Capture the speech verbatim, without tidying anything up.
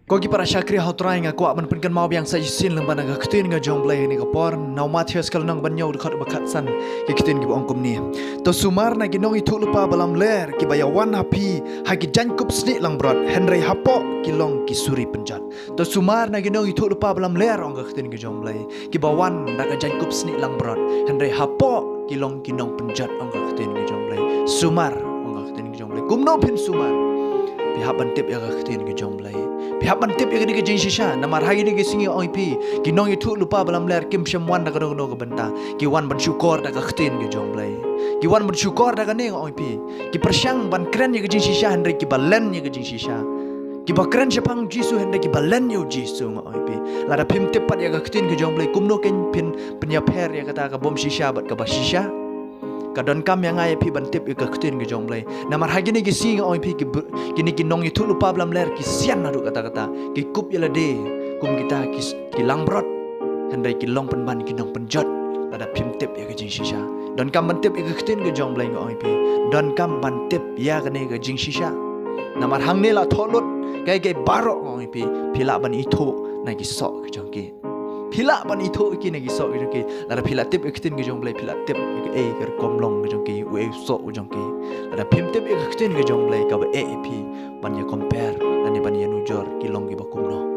Ko ki para shakri ha U Trai, nga kwah ban pynkynmaw biang sa shisien lyngba na ka ktien ka jong U Blei ha kane ka por. Na u Mathaios ka lynnong ba hynñiew, dkhot ba khatsan, ki ktien kiba ong kumne: To sumar na ki nongïathuhlypa ba lamler kiba ïawan ha phi ha ki jaiñkup snieh langbrot, hynrei hapoh ki long ki suri pynjot. To sumar na ki nongïathuhlypa ba lamler, ong ka ktien ka jong U Blei, kiba wan da ka jaiñkup snieh langbrot, hynrei hapoh ki long ki nongpynjot, ong ka ktien ka jong U Blei. Sumar, ong ka ktien ka jong U Blei. Kumno phin sumar? Phi hap ban tip ïa ka ktien ka jong U Blei. Phi hap ban tip ïa kane ka jingshisha. Namar ha kine ki sngi, nga ong ïa phi, ki nongïathuhlypa ba lamler kim shym wan da kano kano ka bynta. Ki wan ban shukor da ka ktien ka jong U Blei. Ki wan ban shukor da kane, nga ong ïa phi. Ki pyrshang ban kren ïa ka jingshisha, hynrei kiba len ïa ka jingshisha. Kiba kren shaphang U Jisu, hynrei kiba len ïa U Jisu, nga ong ïa phi. Lada phim tip pat ïa ka ktien ka jong U Blei, kumno kein phin pynïapher ïa kata ka bym shisha bad kaba shisha? Ka donkam ïa nga ïa phi ban tip ïa ka ktien ka jong U Blei. Namar ha kine ki sngi, nga ong ïa phi, ki br-, kine ki nongïathuhlypa ba lamler ki sian haduh katta katta. Ki kup ïa lade kum kita ki s-, ki langbrot, hynrei ki long pynban ki nongpynjot lada phim tip ïa ka jingshisha. Donkam ban tip ïa ka ktien ka jong U Blei, nga ong ïa phi. Donkam ban tip ïa kane ka jingshisha. Namar hangne la thoh lut kaei kaei baroh, nga ong ïa phi. Phi lah ban ithuh na ki soh ka jong ki. Phi lah ban ithuh ïa ki na ki soh ka jong ki. Lada phi lah tip ïa ka ktien ka jong U Blei, phi lah tip ïa kaei ka rukom long ka jong ki, uei u soh u jong ki. Lada phim tip ïa ka ktien ka jong U Blei, kaba eh ïa phi ban ïa compare lane ban ïa nujor, ki long kiba kumno.